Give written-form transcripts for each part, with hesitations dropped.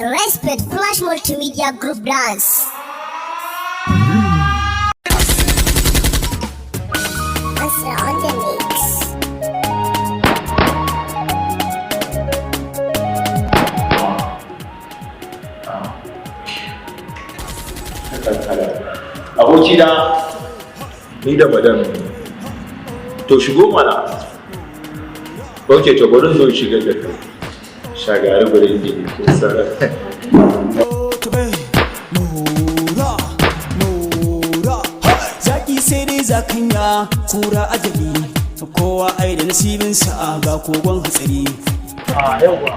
Respect Flash Multimedia Group Dance. Master on the mix. Abokina, ni da madam, to shigo mana. Ok, to bari zo shigar da kai. Shagari, bari inda ne ko sara. Nura, nura, zaki sai dai zakanya, kura ajali, kowa ai da nasibinsa, ga kogon hatsari. A yauwa,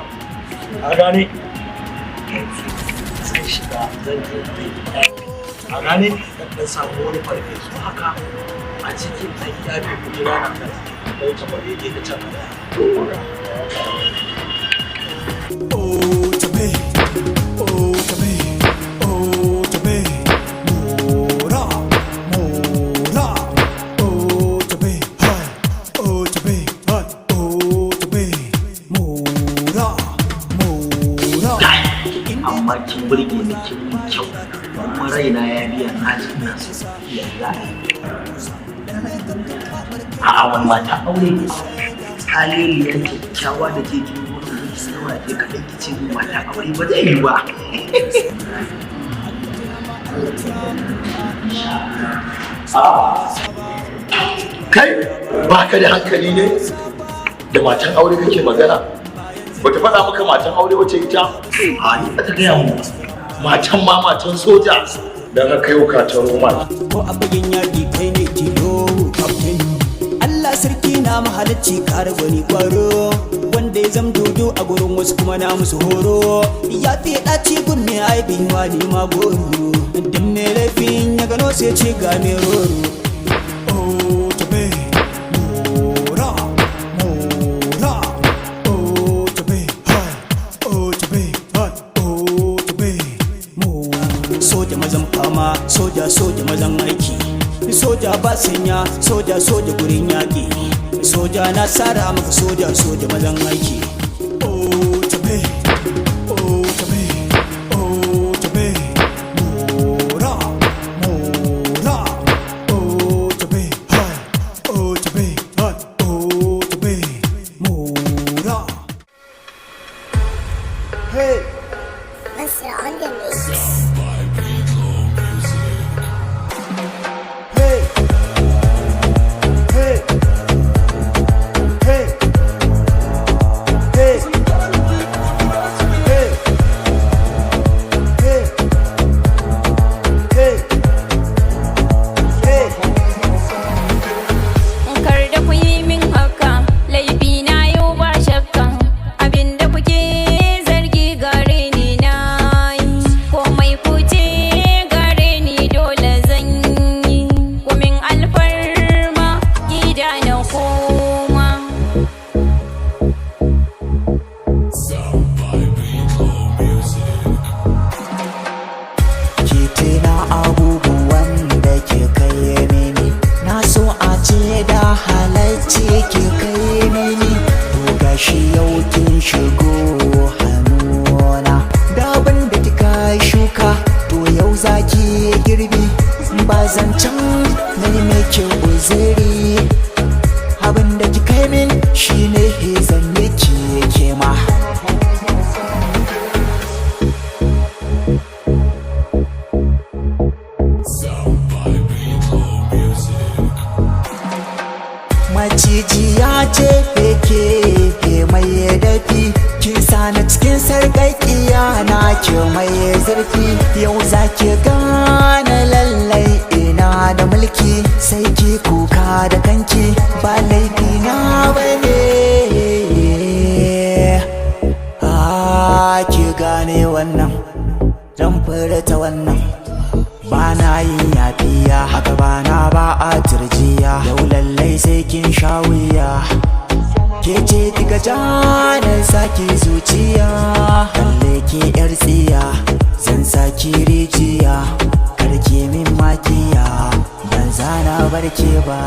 a gane, zan shiga, zan je a gane, dan samu wani farfesu haka a cikin ɗan yafe kujera na kan ɗauka barege ta can. Oh, tabe, oh, tabe, oh, tabe, nura, nura, oh, tabe, hai, oh, tabe, hai, oh, tabe, mura, mura. Amma kin burge ni, kin mun kyau, kuma raina ya biya, na ji ina so. Ya za a yi? A'a, wani mata aure haliliya kyakkyawa da ke jin wani ki zauna ke kaɗai, ki ce min mata aure, ba zai yi ba. Kai, ba ka da hankali ne? Da matan aure kake magana? Bata faɗa maka matan aure wace ita? A, ni ba ta gaya mu. Matan ma matan soja. Don haka yau ka taro ma. Ko a fagen yaƙi kai ne tilo captain. Allah sarki na mahalicci, kare gwani kwaro, wanda ya zam dodo a gurin wasu kuma na musu horo, ya fi ɗaci gun mai aibin wani ma goro, dan mai laifin ya gano sai ce ga mai roro. Oh, tabe, mora, mora, oh, tabe, hai, oh, tabe, hai, oh, tabe, mora. Soja mazan fama, soja, soja mazan aiki, soja ba sanya, soja, soja gurin yaƙi, soja na sara maka, soja, soja mazan aiki. Oh, tabe, oh, tabe, oh, tabe, mora, mora, oh, tabe, hai, oh, tabe, hai, oh, tabe, mora. Hey. Master on the mix. Hey! Hey! Hey! Hey! Hey! Hey! Hey! Hey! Kar da ku yi min haka, laifi na yau ba shakka. Abinda kuke zargi gare ni na yi, komai kuce gare ni dole zan yi. Kumin alfarma, gida na koma. Ki tuna abubuwan da ke kai mini, na so a ce da halarci ki kai mini. To gashi yau kin shigo hannuna, da abin da kika shuka to yau zaki girbi. Ba zancen na yi miki uzuri, abin da kika yi min shine zan miki kema. Maciji ya ce ke mai dafi, kin sani cikin sarƙaƙiya na ki mai zurfi. Yau za ki gane lallai ina da mulki, sai ki kuka da kanki, ba laifi na bane. Ah, ki gane wannan, dan furta wannan, ba na yin yafiya, haka ba na ba a turjiya. Yau lallai sai kin sha wuya, ke ce kika jana saki zuciya. Kalle ki yar tsiya, zan saki rijiya, karki min makiya, ban zana barke ba.